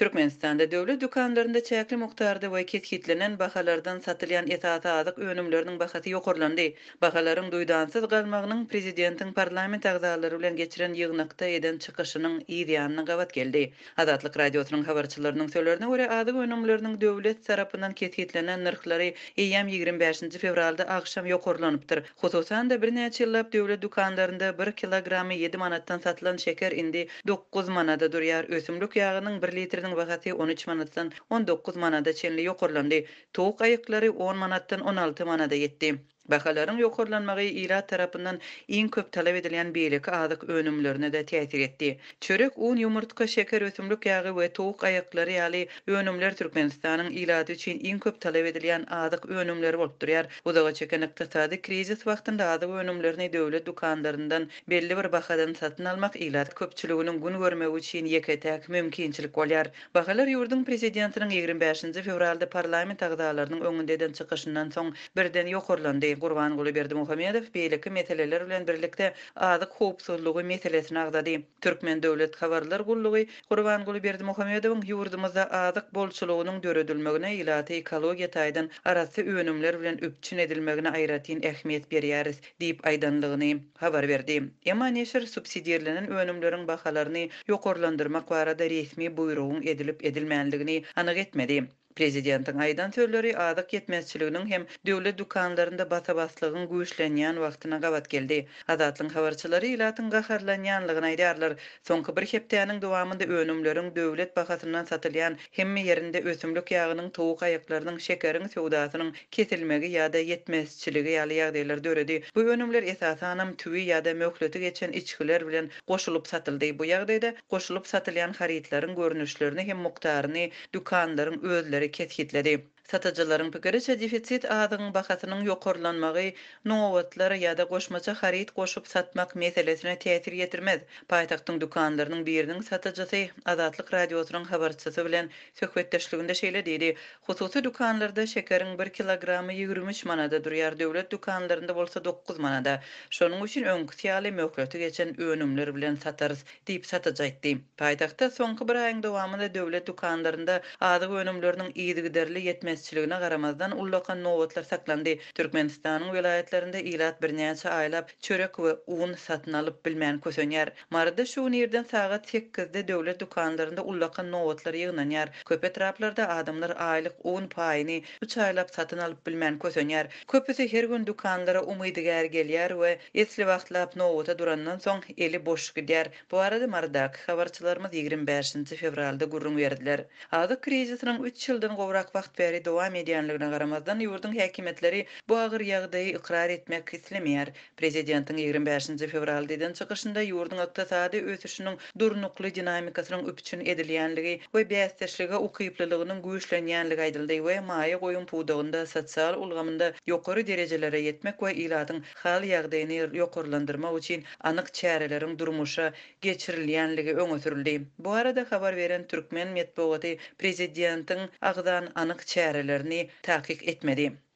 Türkmenistanda döwlet dükanlarynda çäkli mukdarda we kesgitlenen bahalardan satylýan esasy azyk önümleriniň bahasy ýokarlandy. Bahalaryň duýdansyz galmagynyň prezidentiň parlament agzalary bilen geçiren ýygnakda eden çykyşynyň yz ýanyna gabat geldi. Azatlyk Radiosynyň habarçylarynyň sözlerine görä, azyk önümleriniň döwlet tarapyndan kesgitlenen nyrhlary eýýäm 25-nji fewralda agşam ýokarlanypdyr. Hususan-da, birnäçe ýyllap döwlet dükanlarynda bir kilogramy ýedi manatdan satylan şeker indi dokuz manada durýar, ösümlik ýagynyň bir litriniň bahasy 13 manatdan 19 manada çenli ýokarlandy, towuk aýaklary on manatdan 16 manada ýetdi. Bahalaryň ýokarlanmagy ilat tarapyndan iň köp talap edilýän beýleki azyk önümlerine-de täsir etdi. Çörek, un, ýumurtga, şeker, ösümlik ýagy we towuk aýaklary ýaly önümler Türkmenistanyň ilaty üçin iň köp talap edilýän azyk önümleri bolup durýar. Uzaga çeken ykdysady krizis wagtynda azyk önümlerini döwlet dükanlaryndan belli bir bahadan satyn almak ilat köpçüliginiň gün görmegi üçin ýeke-täk mümkinçilik bolýar. Bahalar ýurduň Prezidentiniň 25-nji fewralda parlament agzalarynyň öňünde eden çykyşyndan soň birden ýokarlandy. Gurbanguly Berdimuhamedow beýleki meseleler bilen birlikde azyk howpsuzlygy meselesini agzady. Türkmen döwlet habarlar gullugy Gurbanguly Berdimuhamedowyň ýurdumyzda azyk bolçulygynyň döredilmegine, ilaty ekologiýa taýdan arassa önümler bilen üpjün edilmegine aýratyn ähmiýet berýäris diýip aýdanlygyny habar berdi. Emma neşir subsidirlenen önümleriň bahalaryny ýokarlandyrmak barada resmi buýrugyň edilip-edilmänligini anyk etmedi. Prezidentiň aýdan sözleri azyk ýetmezçiliginiň hem döwlet dükanlarynda basa-baslygyň güýçlenýän wagtyna gabat geldi. Azatlygyň habarçylary ilatyň gaharlanýanlygyny aýdýarlar. Soňky bir hepdäniň dowamynda önümleriň döwlet bahasyndan satylýan hemme ýerinde ösümlik ýagynyň, towuk aýaklarynyň, şekeriň söwdasynyň kesilmegi ýa-da ýetmezçiligi ýaly ýagdaýlar döredi. Bu önümler esasanam tüwi ýa-da möhleti geçen içgiler bilen goşulyp satyldy. Bu ýagdaýda goşulyp satylýan harytlaryň görnüşlerini hem mukdaryny dükanlaryň özleri kesgitledi. Satyjylaryň pikiriçe, defisit azygyň bahasynyň ýokarlanmagy nobatlar ýa-da goşmaça haryt goşup satmak meselesine täsir ýetirmez. Paýtagtyň dükanlarynyň biriniň satyjysy Azatlyk Radiosynyň habarçysy bilen söhbetdeşliginde şeýle diýdi, Hususy dükanlarda şekeriň bir kilogramy 23 manada durýar, döwlet dükanlarynda bolsa dokuz manada. Şonuň üçin öňküsi ýaly möhleti geçen önümler bilen satarys. Diýip, satyjy aýtdy. Paýtagtda soňky bir aýyň dowamynda döwlet dükanlarynda azyk önümleriniň yzygiderli ýetmezçiligine garamazdan, ullakan nobatlar saklandy. Türkmenistanyň welaýatlarynda ilat birnäçe aýlap çörek we un satyn alyp bilmän kösenýär. Maryda şu gün irden sagat sekizde döwlet dükanlarynda ullakan nobatlar ýygnanýar. Köp etraplarda adamlar aýlyk un paýyny üç aýlap satyn alyp bilmän kösenýär. Köpüsi her gün dükanlara umydygär gelýär we esli wagtlap nobata durandan soň, eli boş gidýär. Bu barada Marydaky habarçylarymyz 25-nji fewralda gürrüň berdiler. Azyk krizisiniň üç ýyldan gowrak wagt bäri dowam edýänligine garamazdan, ýurduň häkimiýetleri bu agyr ýagdaýy ykrar etmek islemeýär. Prezidentiň 25-nji fewralda eden çykyşynda ýurduň ykdysady ösüşiniň durnukly dinamikasynyň üpjün edilýänligi we bäsdeşlige ukyplylygynyň güýçlenýänligi aýdyldy we maýa goýum pudagynda, sosial ulgamynda ýokary derejelere ýetmek we ilatyň hal-ýagdaýyny ýokarlandyrmak üçin anyk çäreleriň durmuşa geçirilýänligi öňe sürüldi. Bu barada habar beren türkmen metbugaty prezidentiň agzan anyk çärelerini takyk etmedi.